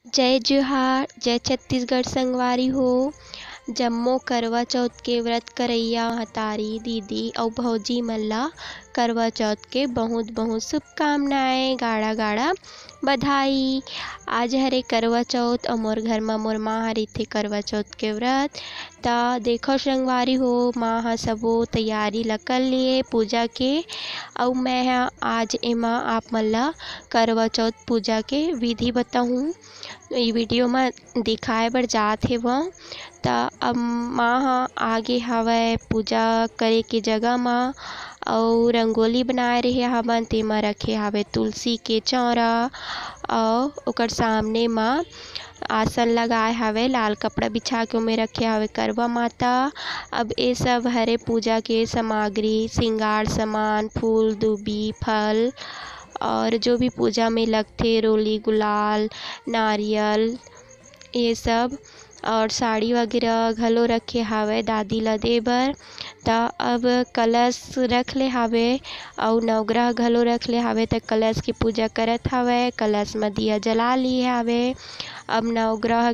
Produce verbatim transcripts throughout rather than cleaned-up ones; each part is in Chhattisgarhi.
जय जोहार, जय छत्तीसगढ़ संगवारी हो। जम्मो करवा चौथ के व्रत करइया महतारी, दीदी अउ भौजी मन ला करवा चौथ के बहुत बहुत शुभकामनाएं, गाड़ा गाड़ा बधाई। आज हरे करवा चौथ अउ मोर घर म मोर माँ ह रहिथे करवा चौथ के व्रत। त देखो संगवारी हो, माँ ह सबो तैयारी ला कर लिए पूजा के, अउ मैं ह आज एमा आप मन ला करवा चौथ पूजा के विधि बताहूँ। ये वीडियो म दिखाए बर जात हेवं। त अब माँ ह आगे हवय पूजा करे के जगह म, अउ रंगोली बनाए रहे हवन, तेमा रखे हवे तुलसी के चौरा, अउ ओकर सामने म आसन लगाए हवे, लाल कपड़ा बिछा के ओमे रखे हवे करवा माता। अब ए सब हरे पूजा के सामग्री, श्रृंगार सामान, फूल, दूबी, फल और जो भी पूजा में लगथे, रोली, गुलाल, नारियल, ये सब, और साड़ी वगैरह घलो रखे हावय दादी ला दे बर। त अब कलश रख ले हावय अउ नवग्रह घलो रख ले हावय, त कलश के पूजा करत हावय। कलश म दिया जला लिए हावय। अब नवग्रह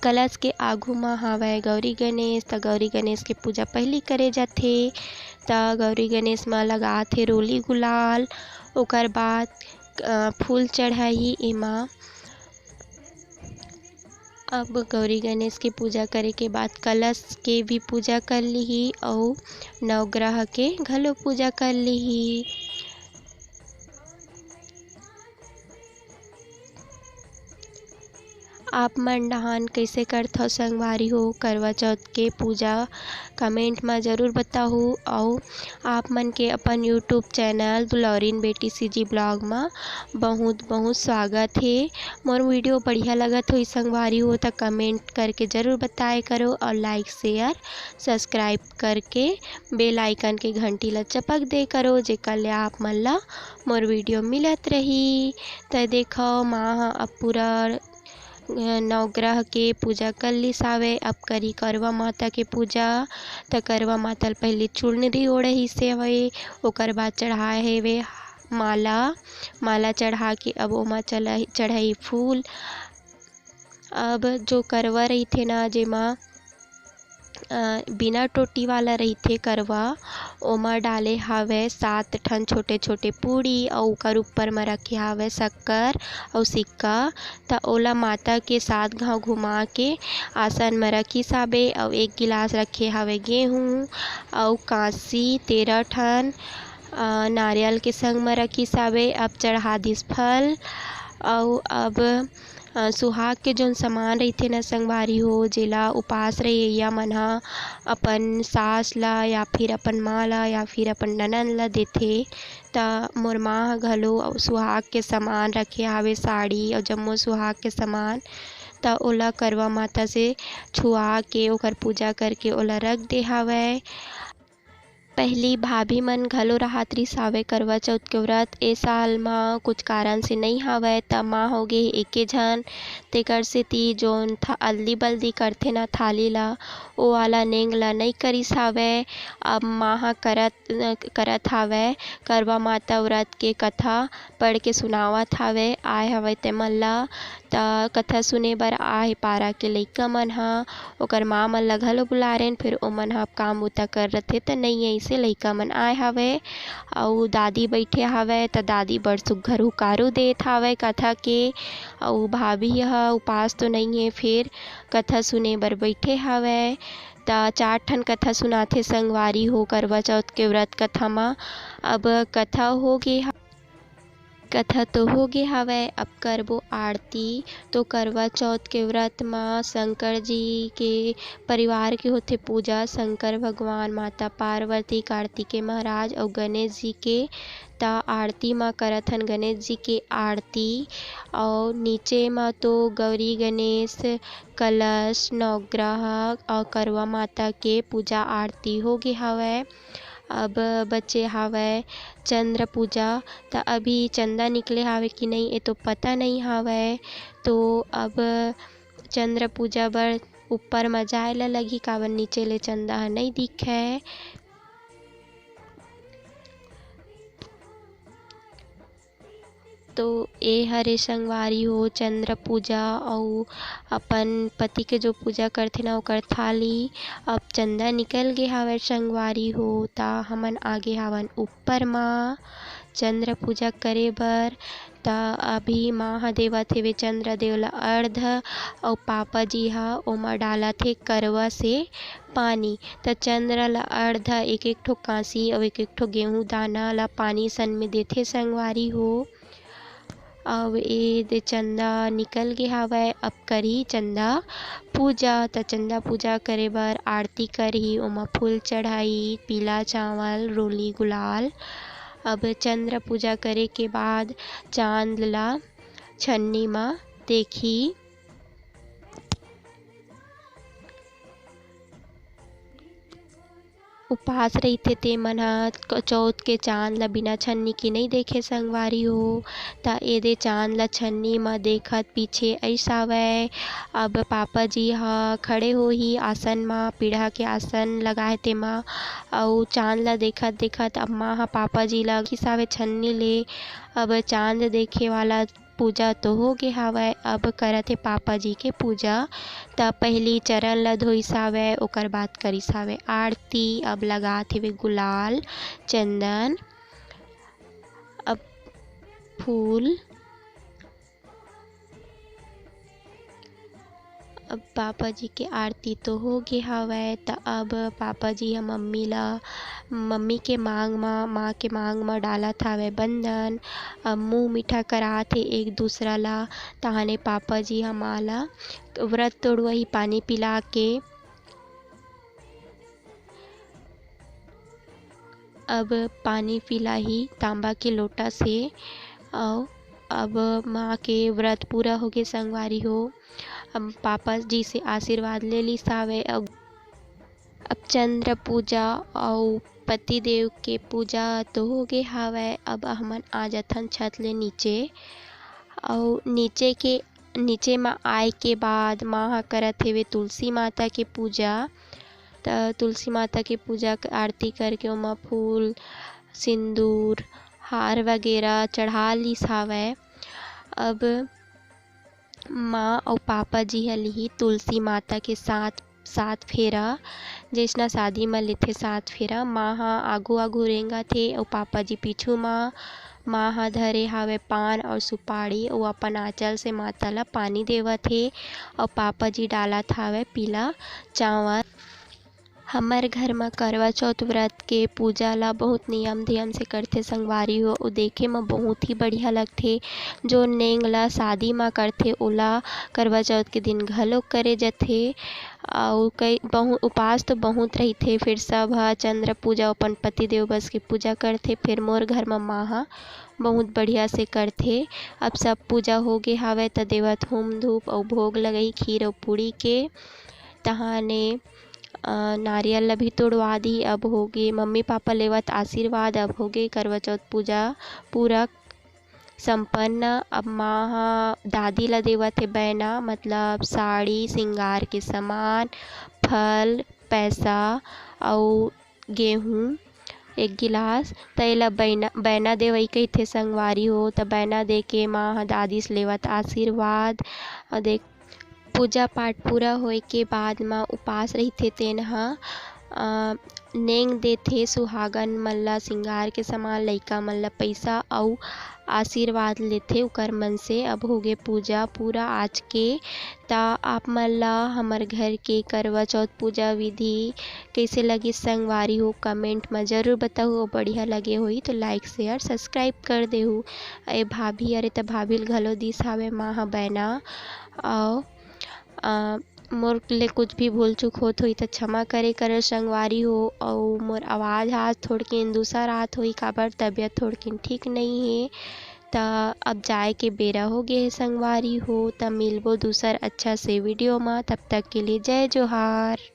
कलश के आगू म हावय गौरी गणेश, त गौरी गणेश के पूजा पहिली करे जाथे। त गौरी गणेश म लगात हे रोली गुलाल, ओकर बाद, अ, फूल चढ़ाही एमा। अब गौरी गणेश के पूजा करे के बाद कलश के भी पूजा कर लिही अउ नवग्रह के घलो पूजा कर लिही। आप मन डहान कइसे करथव संगवारी हो करवा चौथ के पूजा? कमेंट म जरूर बताहू। अउ आप मन के अपन YouTube चैनल दुलौरिन बेटी CG ब्लॉग म बहुत बहुत स्वागत हे। मोर वीडियो बढ़िया लगत होही संगवारी हो, त कमेंट करके जरूर बताए करो अउ लाइक, शेयर, सब्सक्राइब करके बेल आइकन के घंटी ला चपक दे करो, जेकर ले आप मन ला मोर वीडियो मिलत रही। त देखो, माँ ह अब पूरा, अ, नवग्रह के पूजा कर लिस हावय। अब करी करवा माता के पूजा। त करवा माता ल पहिली चुनरी ओढ़ाइस हावय, ओकर बाद चढ़ाए हेवे माला। माला चढ़ा के अब ओमा चला-, चढ़ाई फूल। अब जो करवा रहिथे ना, जेमा, अ, बिना टोटी वाला रहिथे करवा, ओमा डाले हावय सात ठन छोटे-छोटे पूड़ी अउ ओकर ऊपर म रखे हावय शक्कर अउ सिक्का। त ओला माता के सात घांव घुमा के आसन म रखिस हाबे अउ एक गिलास रखे हावय गेहूं अउ कांसी तेरह ठन, अ, नारियल के संग म रखिस हाबे। अब चढ़ा दिस फल अउ अब अ, सुहाग के जोन सामान रहिथे न संगवारी हो, जेला उपास रहइया मन ह अपन सास ला या फिर अपन माँ ला या फिर अपन ननद ला देथे, त मोर माँ ह घलो सुहाग के सामान रखे हावे, साड़ी अउ जम्मो सुहाग के सामान। त ओला करवा माता से छुआ के ओकर पूजा करके ओला रख दे हावय। पहिली भाभी मन घलो रहत रिस हावय करवा चौथ के व्रत। ए साल म कुछ कारण से नइ हावय, त माँ होगे हे एके झन। तेकर सेती जोन थ-, अल्दी बल्दी करथे न थाली ल, ओ वाला नेंग ल नइ करिस हावय। अब माँ ह करत, करत हावय। करवा माता व्रत के कथा पढ़ के सुनावत हावय, आय हावय ते मन ल। त कथा सुने बर आए हे पारा के लइका मन ह, ओकर माँ मन ल घलो बुलारेन, फेर ओमन ह काम बूता कर रथे, त नइ अइसे लइका मन आए हावय। अउ दादी बइठे हावय, त दादी बड़ सुग्घर हुकारू देत हावय कथा के। अउ भाभी ह उपास तो नइ हे, फेर कथा सुने बर बइठे हावय। त चार ठन कथा सुनाथे संगवारी हो करवा चौथ के व्रत कथा म। अब कथा हो गे ह-, कथा तो हो गे हावय, अब करबो आरती। तो करवा चौथ के व्रत म शंकर जी के परिवार के होथे पूजा, शंकर भगवान, माता पार्वती, कार्तिकेय महाराज अउ गणेश जी के। त आरती म करत हन गणेश जी के आरती, अउ नीचे म तो गौरी गणेश, कलश, नवग्रह अउ करवा माता के पूजा आरती हो गे हावय। अब बचे हावय चंद्र पूजा, त अभी चंदा निकले हावय कि नइ, ए तो पता नइ हावय। तो अब चंद्र पूजा बर ऊपर म जाए ल लगही, काबर नीचे ले चंदा ह नइ दिखय। तो ए हरे संगवारी हो चंद्र पूजा अउ अपन पति के जो पूजा करथे ना ओकर थाली। अब चंदा निकल गे हावय संगवारी हो, त हमन आगे हावन ऊपर मा चंद्र पूजा करे बर। त अभी माँ ह देवत हेवे चंद्र देव ल अर्ध अउ पापा जी ह ओमा डालत हे करवा से पानी। त चंद्र ल अर्ध एक एक ठो कांसी अउ एक एक ठो गेहूं दाना ल पानी सन में देथे संगवारी हो। अब ए दे चंदा निकल गे हावय, अब करही चंदा पूजा। त चंदा पूजा करे बर आरती करही, ओमा फूल चढ़ाई, पीला चावल, रोली, गुलाल। अब चंद्र पूजा करे के बाद चांद ला छन्नी म देखही। उपास रहिथे ते मन ह क-, चौथ के चांद ल बिना छन्नी के नइ देखे संगवारी हो। त एदे चांद ल छन्नी म देखत पीछे अइस आवय। अब पापा जी ह खड़े होही आसन म, पीढ़ा के आसन लगाए तेमा, अउ चांद ल देखत देखत अब माँ ह पापा जी ल खिसावे छन्नी ले। अब चांद देखे वाला पूजा तो हो गे हावय, अब करत हे पापा जी के पूजा। त पहिली चरण ल धोइस हावय, ओकर बाद करिस हावय आरती। अब लगात हेवे गुलाल, चंदन, अब फूल। अब पापा जी के आरती तो हो गे हावय, त अब पापा जी ह मम्मी ला, मम्मी के मांग म, माँ के मांग म डालत हावय बंदन। अब मुंह मीठा करात हे एक दूसरा ला, तहाने पापा जी ह माँ ला व्रत तोड़वाही पानी पिला के। अब पानी पिलाही तांबा के लोटा से, अउ अब माँ के व्रत पूरा होगे संगवारी हो। अब पापा जी से आशीर्वाद ले लिस हावय। अब, अब चंद्र पूजा अउ पति देव के पूजा तो होगे हावय। अब हमन आ जथन छत ले नीचे, अउ नीचे के, नीचे म आए के बाद माँ ह करत हेवे तुलसी माता के पूजा। त तुलसी माता के पूजा क-, आरती करके ओमा फूल, सिंदूर, हार वगैरह चढ़ा लिस हावय। अब माँ अउ पापा जी ह लिही तुलसी माता के साथ, सात फेरा, जइसना शादी म लेथे सात फेरा। माँ ह आगू आगू रेंगत हे अउ पापा जी पीछू म। माँ ह धरे हावय पान अउ सुपारी अउ अपन आंचल से माता ल पानी देवत हे अउ पापा जी डालत हावय पीला चावल। हमर घर म करवा चौथ व्रत के पूजा ल बहुत नियम धियम से करथे संगवारी हो। अउ देखे म बहुत ही बढ़िया लगथे। जो नेंग ल शादी म करथे ओला करवा चौथ के दिन घलो करे जथे। अउ कई बहु-, उपास तो बहुत रहिथे, फिर सब ह चंद्र पूजा अपन पति देव बस के पूजा करथे। फिर मोर घर म माँ ह बहुत बढ़िया से करथे। अब सब पूजा हो गे हावय त देवत हूम धूप अउ भोग लगही खीर अउ पूड़ी के। तहाने अ, नारियल ल भी तोड़वा दी। अब होगे मम्मी पापा लेवत आशीर्वाद। अब होगे करवा चौथ पूजा पूरा संपन्न। अब माँ ह दादी ल देवत हे बैना, मतलब साड़ी, सिंगार के सामान, फल, पैसा अउ गेहूं एक गिलास। त एला बैना, बैना देवई कहिथे संगवारी हो। त बैना दे के माँ ह दादी से लेवत आशीर्वाद। अउ देख, पूजा पाठ पूरा होए के बाद म उपास रहिथे तेन ह, अ, नेंग देथे सुहागन मन ल सिंगार के समान, लइका मन ल पइसा अउ आशीर्वाद लेथे उकर मन से। अब होगे पूजा पूरा आज के। त आप मन ल हमर घर के करवा चौथ पूजा विधि कइसे लगिस संगवारी हो, comment म जरूर बताहू। अउ बढ़िया लगे होही तो like, share, subscribe कर देहू। ए भाभी, अरे त भाभी ल घलो दिस हावे माँ ह बैना। अउ, अ, मोर ले कुछ भी भूल चूक होत होही त क्षमा करे करव संगवारी हो। अउ मोर आवाज ह आज थोड़किन दूसर आत होही, काबर तबीयत थोड़किन ठीक नइ हे। त अब जाए के बेरा हो गे हे संगवारी हो, त मिलबो दूसर अच्छा से video म। तब तक के लिए जय जोहार।